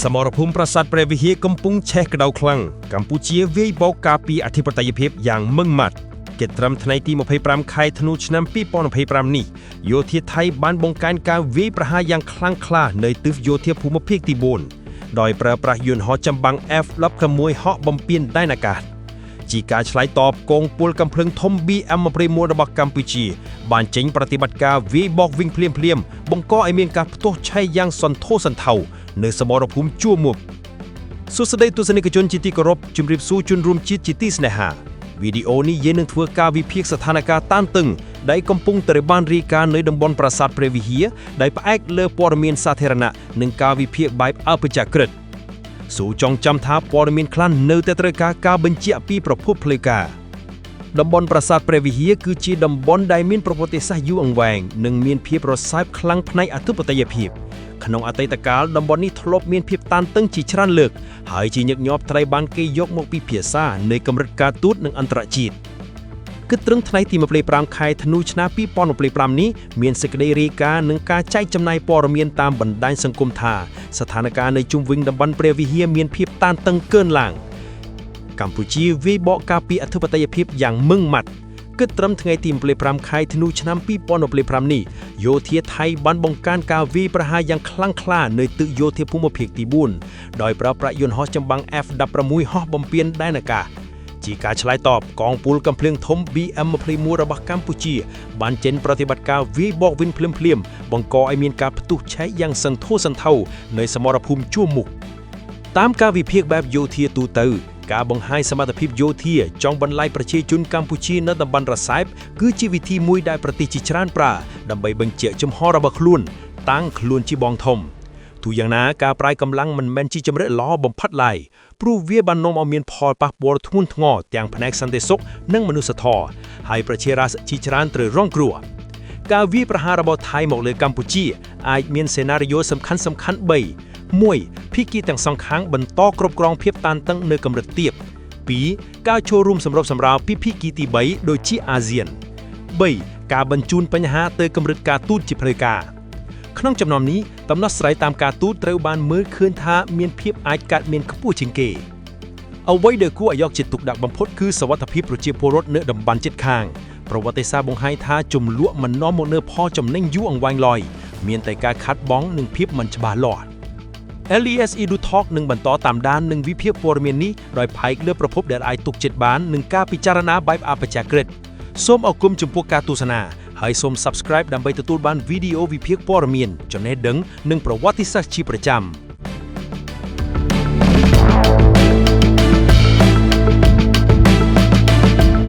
សមរភូមិប្រាសាទព្រះវិហារកំពុងឆេះក្តៅខ្លាំងកម្ពុជាវាយបោកការពីអធិបតេយ្យភាពយ៉ាងម៉ឺងម៉ាត់គិតត្រឹមថ្ងៃទី25ខែធ្នូឆ្នាំ2025នេះយោធាថៃបានបង្កើនការវាយប្រហារយ៉ាងខ្លាំងក្លានៅទិសយោធាភូមិភាគទី4ដោយប្រើប្រាស់យន្តហោះចម្បាំង F-16 ហក់បំពេញដែនអាកាស ជាការឆ្លើយតបកងពលកំភ្លើងធំ BM21 របស់កម្ពុជា បានចេញប្រតិបត្តិការវាយបកវិញភ្លាមៗបង្កឲ្យមានការផ្ទុះឆេះយ៉ាងសន្ធោសន្ធៅនៅសមរភូមិជួរមុខសួស្តីទស្សនិកជនជាទីគោរពជំរាបសួរជនរួមជាតិជាទីស្នេហាវីដេអូនេះយើងនឹងធ្វើការវិភាគស្ថានភាពតានតឹងដែលកំពុងត្រូវបានរាយការណ៍នៅតំបន់ប្រាសាទព្រះវិហារដែលផ្អែកលើព័ត៌មានសាធារណៈនិងការវិភាគបែបអបជាក្រិត សូចងចាំថាព័ត៌មានខ្លះនៅតែត្រូវការការបញ្ជាក់ពីប្រភពផ្លូវការតំបន់ប្រាសាទព្រះវិហារគឺជាតំបន់ដែលមានប្រវត្តិសាស្ត្រយូរអង្វែងនិងមានភាពរសើបខ្លាំងផ្នែកអធិបតេយ្យភាពក្នុងអតីតកាលតំបន់នេះធ្លាប់មានភាពតានតឹងជាច្រើនលើកហើយជាញឹកញាប់ត្រូវបានគេយកមកពិភាក្សានៃកម្រិតការទូតនិងអន្តរជាតិ គិតត្រឹមថ្ងៃទី25ខែធ្នូឆ្នាំ2025នេះមានសេចក្តីរាយការណ៍និងការចែកចំណាយព័ត៌មានតាមបណ្ដាញសង្គមថាស្ថានភាពនៅជុំវិញតំបន់ព្រះវិហារមានភាពតានតឹងកើនឡើងកម្ពុជាវាយបកការពីអធិបតេយ្យភាពយ៉ាងម៉ឺងម៉ាត់គិតត្រឹមថ្ងៃទី25ខែធ្នូឆ្នាំ2025នេះយោធាថៃបានបង្កើនការវាយប្រហារយ៉ាងខ្លាំងក្លានៅទិសយោធាភូមិភាគទី4ដោយប្រើប្រាស់យន្តហោះចម្បាំង F-16 ហោះបំពេញដែនអាកាស ជាការឆ្លើយតបកងពលកំភ្លើងធំ BM21 របស់កម្ពុជា បានចេញប្រតិបត្តិការវាយបកវិញភ្លាមៗបង្កឲ្យមានការផ្ទុះឆែកយ៉ាងសន្ធោសន្ធៅនៅសមរភូមិជួរមុខតាមការវិភាគបែបយោធាទូទៅ ការបង្ហាញសមត្ថភាពយោធាចង់បន្លាយប្រជាជនកម្ពុជានៅតំបន់រសែបគឺជាវិធីមួយដែលប្រទេសជាច្រើនប្រើដើម្បីបញ្ជាក់ចំហរបស់ខ្លួន តាំងខ្លួនជាបងធំទូយ៉ាងណាការប្រាយកម្លាំងមិនមែនជាជំរើសល្អបំផុតឡើយព្រោះវាបាននាំឲ្យមានផលប៉ះពាល់ធ្ងន់ធ្ងរទាំងផ្នែកសន្តិសុខនិងមនុស្សធម៌ហើយប្រជារាស្ត្រជាច្រើនត្រូវរងគ្រោះការវាយប្រហាររបស់ថៃមកលើកម្ពុជាអាចមានសេណារីយ៉ូសំខាន់សំខាន់3 1ភាគីទាំងសងខាងបន្តគ្រប់គ្រងភាពតានតឹងនៅកម្រិតទាប2ការចូលរួមសម្របសម្រាលពីភាគីទី3ដូចជាអាស៊ាន3ការបញ្ជូនបញ្ហាទៅកម្រិតការទូតជាផ្លូវការ ក្នុងចំណោមនេះដំណោះស្រាយតាមការទូតត្រូវបានមើលឃើញថាមានភាពអាចកើតមានខ្ពស់ជាងគេអ្វីដែលគួរឲ្យយកចិត្តទុកដាក់បំផុតគឺសវត្ថិភាពប្រជាពលរដ្ឋនៅតំបន់ជិតខាងប្រវត្តិសាស្ត្របង្ហាញថាជំលក់មិននាំមកនូវផលចំណេញយូរអង្វែងឡើយមានតែការខាត់បងនិងភាពមិនច្បាស់លាស់ LES Edu Talk នឹងបន្តតាមដាននិងវិភាគព័ត៌មាននេះដោយផ្អែកលើប្រភពដែលអាចទុកចិត្តបាននិងការពិចារណាបែបអបជាក្រិតសូមអរគុណចំពោះការទស្សនាហើយសូម Subscribe ដើម្បីទទួលបានវីដេអូវិភាគព័ត៌មានចំណេះដឹងនិងប្រវត្តិសាស្ត្រជាប្រចាំ។